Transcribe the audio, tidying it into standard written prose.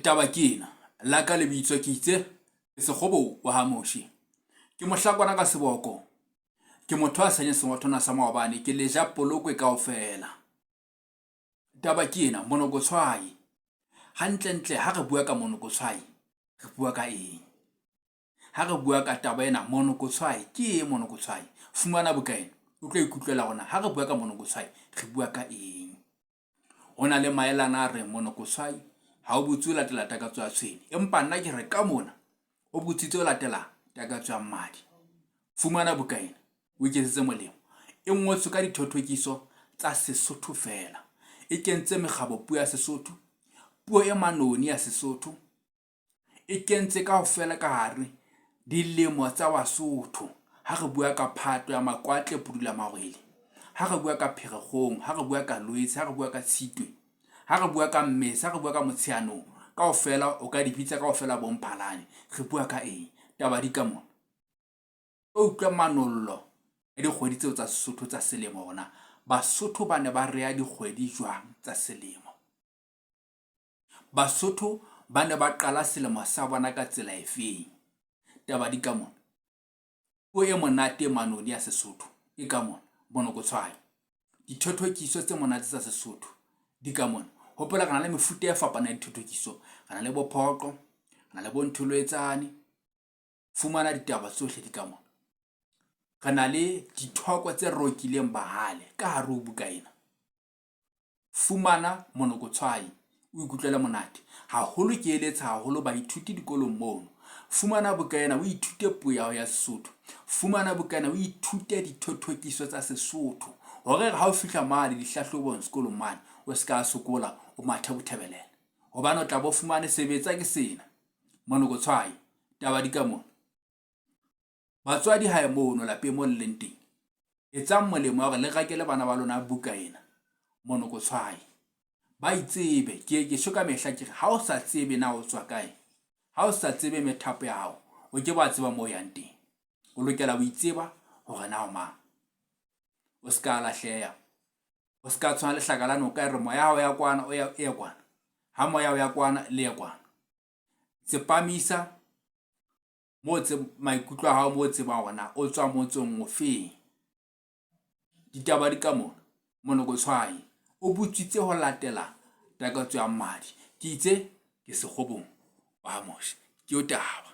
Taba ke ena, la ka lebitso ke itse ke Sekgobo wa ha Moshe. Ke mohlakwana ka seboko. Ke motho a senya sengwathwana sa maobane, ke le ja polokwe kaofela. Taba ke ena, monokotshwai. Hantlentle ha re bua ka monokotshwai, re bua ka eng? Ha re bua ka taba ena, monokotshwai, ke eng monokotshwai? Fumana buka ena, o tlo ikutlwela hore na ha re bua ka monokotshwai, re bua ka eng. Ho na le maelana a reng monokotshwai ha o butswe ho latela takatso ya tshwene, empa nna ke re ka mona o butswitse ho latela takatso ya mmadi. Fumana buka ena, o iketsetse molemo. E ngotswe ka dithothokiso tsa Sesotho feela. E kentse mekgabo puo ya Sesotho, puo e manoni ya Sesotho, E kentse kaofela ka hare dilemo tsa Basotho ha re bua ka Phato ya Makwatle Pudula Marwele, ha re bua ka Pherekgong, ha re bua ka Loetse, ha re bua ka Tshitwe, ha re bua ka Mmesa, ha re bua ka Motsheanong, kaofela o ka di bitsa kaofela bo Mphalane. Re bua ka eng? Taba di ka mona. O utlwa manollo ya dikgwedi tseo tsa Sesotho tsa selemo hore na Basotho ba ne ba rea dikgwedi jwang tsa selemo. Basotho ba ne ba qala selemo sa bona ka tsela efeng? Taba di ka mona. Puo e monate e manoni ya Sesotho e ka mona. Monokotshwai. Dithothokiso tse monate tsa Sesotho di ka mona. Hopola re na le mefuta e fapaneng ya dithothokiso. Re na le bophoqo, re na le bontholwetsane. Fumana ditaba tsohle di ka mona. Re na le dithoko tse rokileng bahale ka hare ho buka ena. Fumana monokotshwai o ikutlwele monate. Haholo ke eletsa haholo baithuti dikolong mono. Fumana buka ena o ithute puo ya hao ya Sesotho. Fumana buka ena o ithute dithothokiso tsa Sesotho hore ha o fihla mane dihlahlobong sekolong mane o se ka sokola o mathe bothebelela. Hobane o tla bo fumane sebetsa ke sena. Monokotshwai, taba di ka mona. Batswadi hae mono lapeng mo le leng teng, etsang molemo wa hore le rekele bana ba lona buka ena, Monokotshwai. Ba itsebe. Ke ye ke tjho ka mehla ke re, ha o sa tsebe na o tswa kae, ha o sa tsebe methapo ya hao, o ke wa tseba moo o yang teng. O lokela ho itseba hore na o mang. O se ka lahleha. O se ka tshwana lehlaka la noka e re moya ha o ya kwana o ya e kwana. Ha moya o ya kwana le ye kwana. Tsepamisa moo tse maikutlo a hao moo tsebang hore na o tswa motsong ofeng. Ditaba di ka mona, monokotshwai o butswitse ho latela takatso ya mmadi. Ke itse ke Sekgobong wa ha Moshe. Ke yo taba.